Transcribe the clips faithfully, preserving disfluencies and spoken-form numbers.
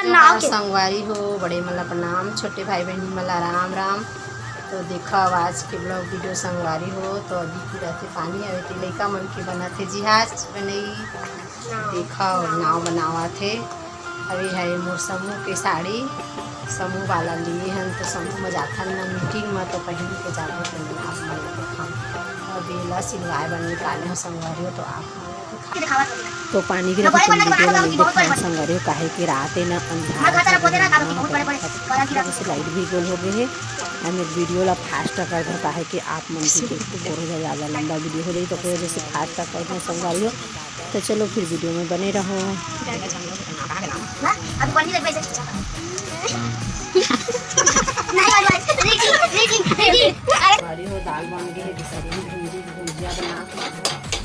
नाव के। संगवारी हो, बड़े मन ला प्रणाम, छोटे भाई बहिनी मन ला राम राम। तो देखा, अब आज के vlog video संगवारी हो, तो अभी गिरत हे पानी, अभी ते लइका मन के बनत हे जिहाज बनई। देखा, नाव बनावत हे। अभी है मोर समूह के साड़ी, समूह वाला लिए हन, तो समूह में जाथन ना meeting में, तो पहन के जाबो, तो आप मन ला देखाऊं। अभी ला सिलवाए बर निकाले हन संगवारी हो, तो आप मन ला देखाऊं। तो पानी गिरत हे, तुम video ला नइ देखाव संगवारी हो, काहे कि रात हे ना, अंधियार हो गे हे, जैसे light भी गोल हो गे हे। अउ मैं video ला fast कर दूं, काहे कि आप मन के देख के बोर हो जाओ, ज्यादा लंबा video हो जाही, तो ओकर वजह से fast कर दूं संगवारी हो। तो चलो फिर video में बने रहो। संगवारी हो, दाल बन गे हे, दूसरी भिंडी भुजिया बना,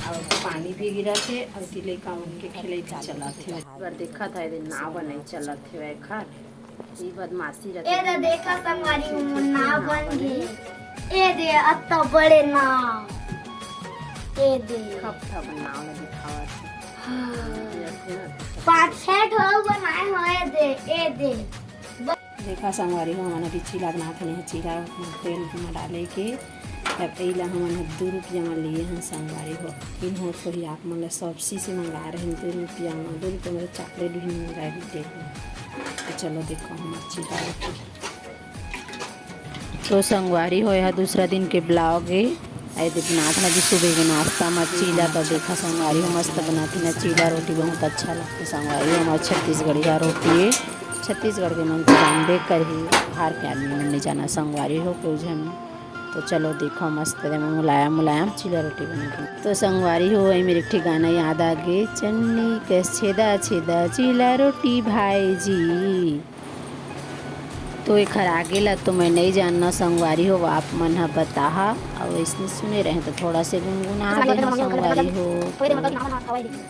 अउ पानी भी गिरत हे, अउ तिले का उनके खेले चलत हे। एक बार देखत हे, नाव बनई चलत हे एखर। ई बदमाशी रथे। ए दे देखा संगवारी हो, नाव बन गे। ए दे अत्ता बड़े नाव। ए दे। खप खप नाव ल दिखावत हे। हाँ। पाँच छह ठो बनाए हो, ए दे, ए दे। देखा संगवारी हो, हमन अभी चीला बनात हन, चीला तेल में डाले के। अब एला हमन ह दू रुपया म लिए हन संगवारी हो। इन होत होही आप मन ल शॉपसी से मंगा रहे हन दू रुपया म, दू रुपया म तो chocolate भी नइ मिलय बिल्कुल। तो चलो देखो हमर चीला रोटी। तो संगवारी हो, एहा दूसरा दिन के vlog ए। ए दे बनात हन अभी सुबह के नाश्ता म चीला। तो देखा संगवारी हो, मस्त बनात हे ना चीला रोटी, बहुत अच्छा लगथे संगवारी हो। हमर छत्तीसगढ़िया रोटी ए, छत्तीसगढ़ के मन तो जानबे करही, बाहर के आदमी मन नइ जानय संगवारी हो, केहू झन। तो चलो देखो, मस्त दे मुलायम मुलायम चीला रोटी बन गे। तो संगवारी हो, ए मेर एक ठे गाना याद आ गे, चन्नी कस छेदा छेदा चीला रोटी भाई जी। तो एखर आगे ला तो मैं नइ जानना संगवारी हो, आप मन ह बताहा। अउ अइसने सुने रहे तो थोड़ा से गुनगुना देना संगवारी हो।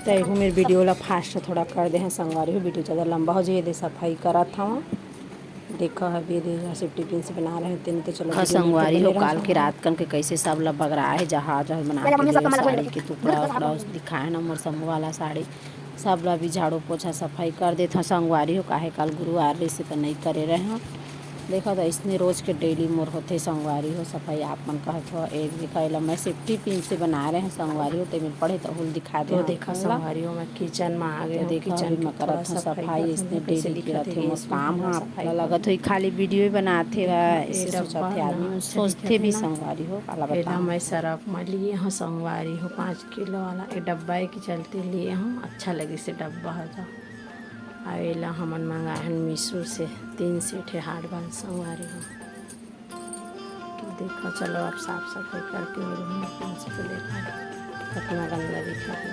तो एहू मेर video ला fast थोड़ा कर दे हन संगवारी हो, video ज्यादा लंबा हो जाही, ए दे सफाई करत हवं। देखा हवे, ए दे safety pin से बना रहे तेन, तो चलो हाँ, video में संगवारी हो, बने रहो काल के संगवारी। रात कन के कैसे सब ला बगरा हे, जहाज जहाज बना के दे, साड़ी के टुकड़ा उकड़ा दिखाए ना, मोर समूह वाला साड़ी, सब ला भी झाड़ू पोछा सफाई कर देत हव संगवारी हो, काहे काल गुरुवार रहिसे त नइ करे रहे हव। देखा त इसने रोज के daily मोर होथे संगवारी हो सफाई, आप मन कहत हो। एक देखा एला मैं safety pin से बना रहे हव संगवारी हो, तेमे पढ़े त हुल दिखा दे तो हव देखा आप मन ला। संगवारी हो, मैं kitchen में आ गए तो हव, देखा kitchen अभी के मैं थोड़ा करत हव सफाई सफाई, करत इसने हूँ, कैसे daily के दिखत रथे हे, मोर इसमें काम पूरा हा, सफाई लगत होई खाली video ही बनात हे, ये ऐसे डब्बा सोचत हे ना, आदमी, ऐसे सोचथे दिखत भी हे ना। संगवारी हो, काला एला बताओ। मैं सरफ में लिए हव संगवारी हो, पाँच किलो वाला ये डब्बा ए के चलते लिए हव, अच्छा लगिस डब्बा ह तो। अउ एला हमन मंगाए हन मीशो से, तीन set हे hard band संगवारी हो। तो देखा, चलो आप साफ सफाई करके मिलहूँ आप मन से, तो देखा कितना गंदा दिखत हे।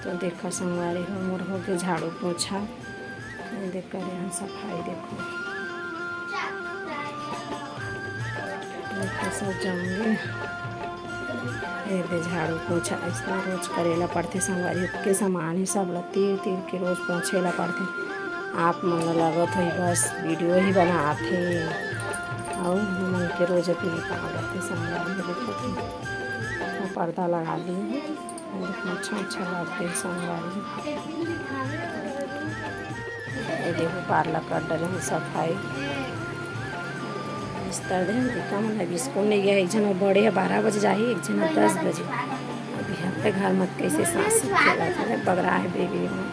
तो देखा संगवारी हो, मोर हो गे झाड़ू पोछा। ये देख करे हन सफाई, देखो, देखो सब जम गे। ये दे झाड़ू पोछा अइसना रोज करेला पड़थे संगवारी हो, के समान हे सब ला तीर तीर के रोज पोछे ला पड़थे। आप मन ला लगत होही बस video ही बनात हे, अउ हमन के रोज अपने काम रथे संगवारी हो। देखो तो पर्दा लगा दिए हे, अच्छा अच्छा लगथे संगवारी। ये देखो parlour कर डरे हन सफाई, बिस्तर दे हन, लइका मन अभी स्कूल नइ गे हे, एक झन बड़े हे बारह बजे जाही, एक झन दस बजे। अभी हमरे घर में कैसे सांस खेलत हे, बगरा हे बेबी में।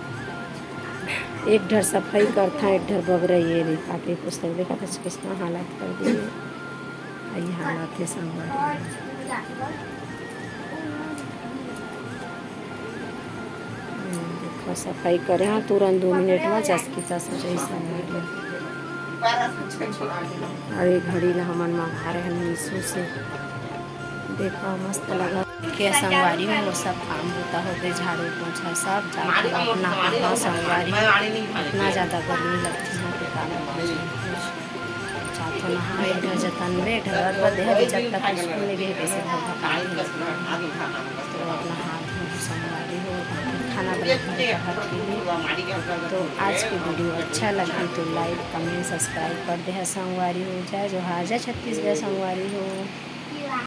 एक डर सफाई करथा, एक डर बगरा, ये रे, ताकि पुस्तक देखा तो किसना हालत कर दिए। यही हालत हे संगवारी। हम्म, देखो, सफाई करे हव तुरंत दो मिनट में, जस की तस हो जाही संगवारी। अउ ये घड़ी ला हमन मंगा रहे हन मीशो से। देखो, मस्त लगा। के संगवारी हो, मोर सब काम बूता हो गे, झाड़ू पोछा सब जाके अपना हाथ संगवारी। इतना ज्यादा गर्मी लगती है कि का बताऊं। चाहत हो नहा, एक घर जतन में, एक घर बर देह भी जब तक स्कूल नइ गे हे, कैसे घर का काम ही नहीं। तो अपना हाथ में संगवारी हो, बाकी खाना बनाए के लिए। तो आज के video अच्छा लगे तो like, comment, subscribe कर दे संगवारी हो। जय जोहार, जय छत्तीसगढ़ संगवारी हो।